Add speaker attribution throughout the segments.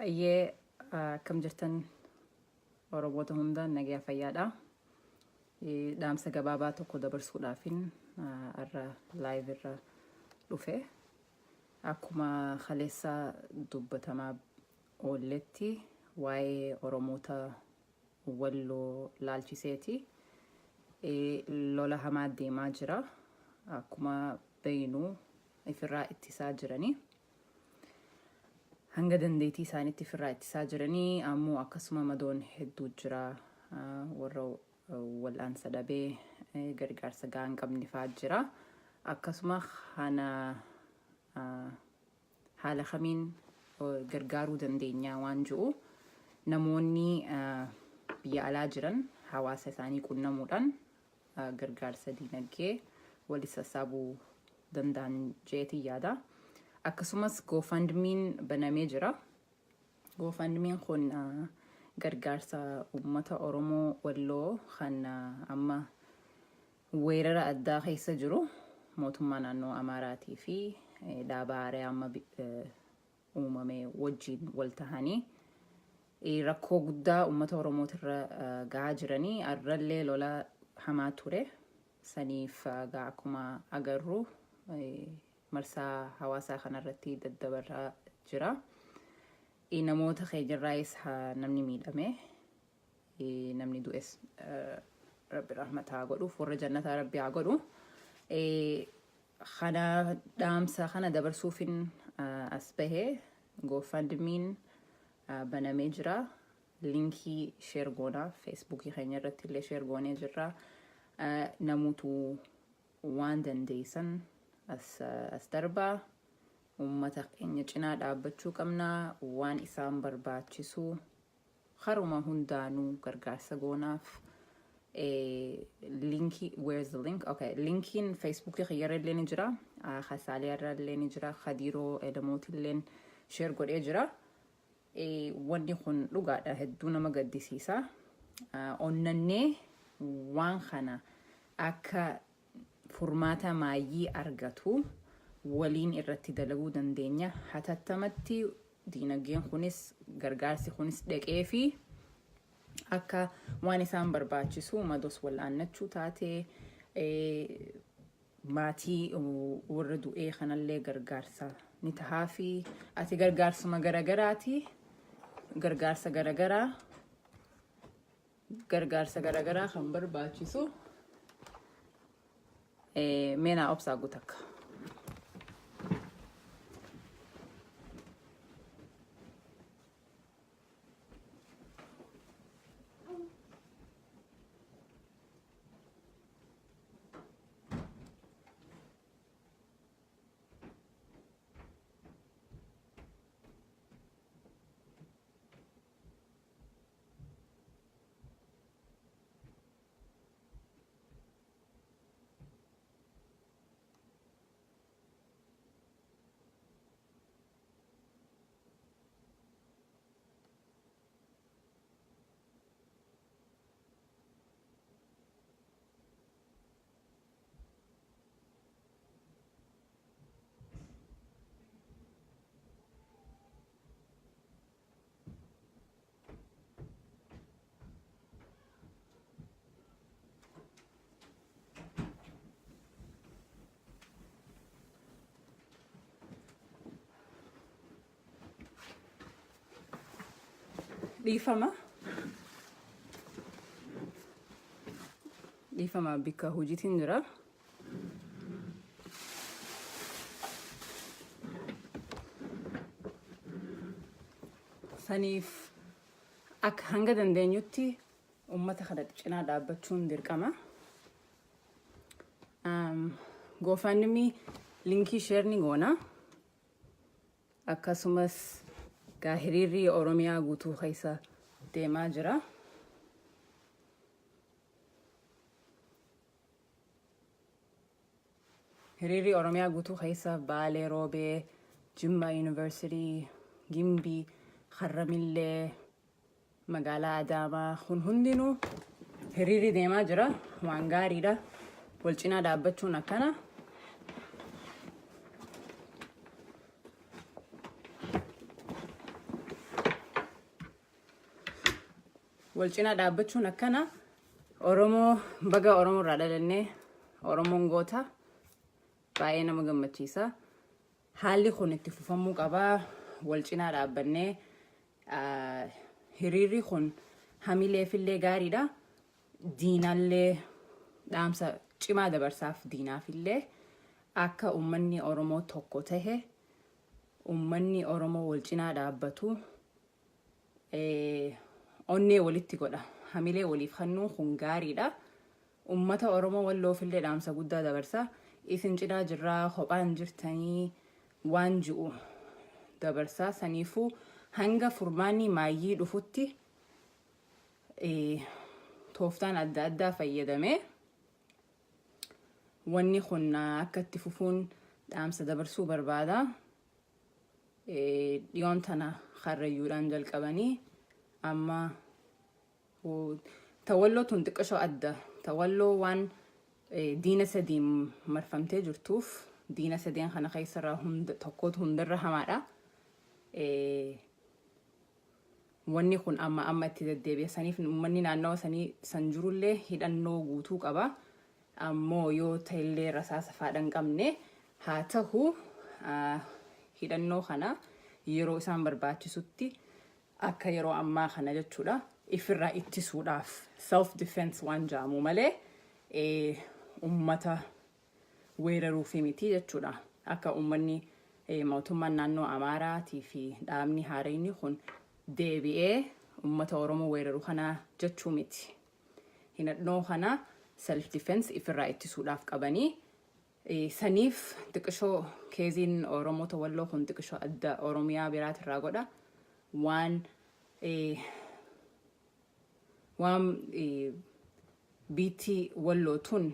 Speaker 1: Hayyee, akkam jirtan Oromoota hunda? Nagayaa, fayyaadha. Dhaamsa gabaabaa tokko dabarsuudhaafin har'a live irra dhufe. Akkuma kaleessa dubbatamaa oolletti, waa'ee Oromoota Walloo laalchiseeti. Lola hamaa deemaa jira. Akkuma beeynu ifirraa ittisaa jiranii. Hanga dandeettii isaaniitti ifirraa ittisaa jiranii, ammoo akkasuma madoon hedduu jira, warra wal'aansa dhabee gargaarsa gahaa hin qabne fa'aa jira. Akkasuma kana haala kamiin gargaaruu dandeenya waan jiru, namoonni biyya alaa jiran hawaasa isaanii qunnamuudhaan gargaarsa diinagdee walitti sassaabuu danda'an jeetiin yaada. Akkasumas GoFundMe'n banamee jira. GoFundMe'n kun gargaarsa uummata Oromoo Walloo kan amma weerara addaa keessa jiru, mootummaa naannoo Amaaraatii fi dhaaba haaraa amma uumame wajjin wal tahanii rakkoo guddaa uummata Oromootirra gahaa jiranii. Arrallee lola hamaa ture. Saniif gaa akkuma agarru marsaa hawaasaa kanarratti daddabarraa jira. Namoota keenyarraayis namni miidhame, namni du'es, Rabbi rahmata haa godhuuf, warra jannataa Rabbi haa godhu. Kana dhaamsa kana dabarsuufin as bahe. GoFundMe'n banamee jira. Linkii share goonaa, Facebookii keenya irratti illee share goonee jirra. Namuutu waan dandeessan as darbaa. Uummata keenya cinaa dhaabbachuu qabna. Waan isaan barbaachisu haruma hundaanuu gargaarsa goonaaf. Linkii, where's the link? Okay, linkiin Facebookii kiyyarra illee ni jira. Kasaalee irra illee ni jira. Kadiiroo Elemooti illeen share godhee jira. Wanni kun dhugaadha, hedduu nama gaddisiisa. Onnannee waan kana akka furmaata maayyii argatu waliin irratti dalaguu dandeenya. Hatattamatti diinagdeen kunis, gargaarsi kunis dhaqee fi akka waan isaan barbaachisu, mados wal'aannachuu taatee, maatii warra du'ee kanallee gargaarsa ni tahaa fi ati gargaarsuma garagaraati, gargaarsa garagaraa, gargaarsa garagaraa kan barbaachisu. Meenaa obsaa gutakka. Dhiifama. Dhiifama, bikka hojiitiin jira. Saniif akka hanga dandeenyutti uummata kana cinaa dhaabbachuun dirqama. GoFundMe linkii share ni goona. Akkasumas gaa hiriirri Oromiyaa guutuu keessa deemaa jira. Hiriirri Oromiyaa guutuu keessa Baalee Roobee, Jimma Yuunivarsiitii, Gimbii, Harramillee, magaalaa Adaamaa kun hundinuu hiriirri deemaa jira. Waan gaariidha. Wal cinaa dhaabbachuun akkana. Wal cinaa dhaabbachuun akkana. Oromoo baga Oromoo irraa dhalannee, Oromoon goota, baay'ee nama gammachiisa. Haalli kun itti fufamuu qabaa. Wal cinaa dhaabbannee hiriirri kun hamileefillee gaariidha. Diinallee dhaamsa cimaa dabarsaaf, diinaafillee akka uummanni Oromoo tokko tahe, uummanni Oromoo wal cinaa dhaabbatu, onnee walitti godha. Hamilee waliif kennuun kun gaariidha. Uummata Oromoo Walloofillee dhaamsa guddaa dabarsa. Isin cinaa jirraa, kophaan jirtanii waan ji'u dabarsa. Saniifuu hanga furmaanni maayyii dhufutti tooftaan adda addaa fayyadamee wanni kun akka itti fufuun dhaamsa dabarsuu barbaada. Dhiyoon tana Karrayyuudhaan jalqabanii amma tawalloo tun xiqqishoo adda. Tawalloo waan diina sadiin marfamtee jirtuuf, diina sadeen kana keessarraa hunda tokkotu hundarra hamaadha. Wanni kun amma amma itti deddeebi'a. Saniif uummanni naannawa sanii san jirullee hidhannoo guutuu qaba. Ammoo yoo ta'ellee rasaasa faadha hin qabne haa ta'u, hidhannoo kana yeroo isaan barbaachisutti, akka yeroo ammaa kana jechuudha, ifirraa ittisuudhaaf self defense waan jaamu malee ummata weeraruufi miti jechuudha. Akka uummanni, mootummaan naannoo Amaaraatii fi dhaabni haarayni kun deebi'ee ummata Oromoo weeraru kana jechuu miti. Hidhannoo kana self defense, ifirraa ittisuudhaaf qabanii. Saniif xiqishoo keeziin Oromoota Walloo kun xiqishoo adda Oromiyaa biraatirraa godha. Waan biitti Walloo tun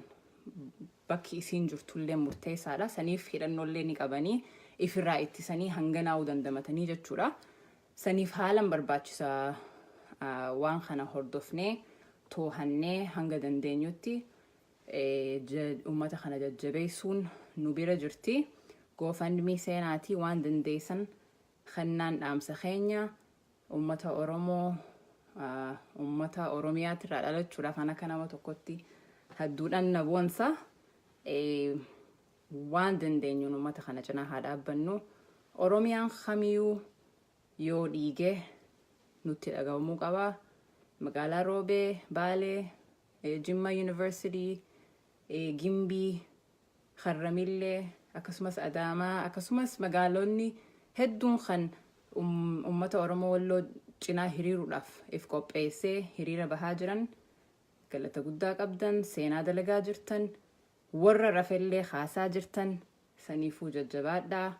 Speaker 1: bakki isiin jirtullee murteessaadha. Saniif hidhannollee ni qabanii ifirraa ittisanii hanganaa'uu dandamatanii jechuudha. Saniif haalan barbaachisa waan kana hordofnee toohannee hanga dandeenyutti uummata kana jajjabeessuun nu bira jirti. GoFundMe seenaatii waan dandeessan kennaan dhaamsa keenya. Uummata Oromoo, uummata Oromiyaatirraa dhalachuudhaaf kan akka nama tokkotti hedduudhaan na boonsa. Waan dandeenyuun uummata kana cinaa haa dhaabbannu. Oromiyaan kamiyyuu yoo dhiige nutti dhaga'amuu qaba. Magaalaa Roobee, Baalee, Jimma University, Gimbii, Harramillee, akkasumas Adaamaa, akkasumas magaalonni hedduun kan uummata Oromoo Walloo cinaa hiriiruudhaaf if qopheessee hiriira bahaa jiran, galata guddaa qabdan, seenaa dalagaa jirtan, warra rafellee haasaa jirtan, saniifuu jajjabaadhaa.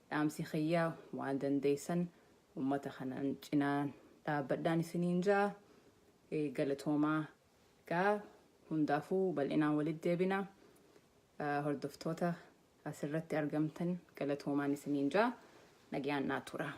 Speaker 1: Dhaamsi kiyyaa waan dandeessan uummata kanan cinaa dhaabbadhaan isiniin jaa. Galatoomaa gaa, hundaafuu bal'inaan walitti deebina. Hordoftoota asirratti argamtan galatoomaan isiniin jaa, nagayaan naa tura.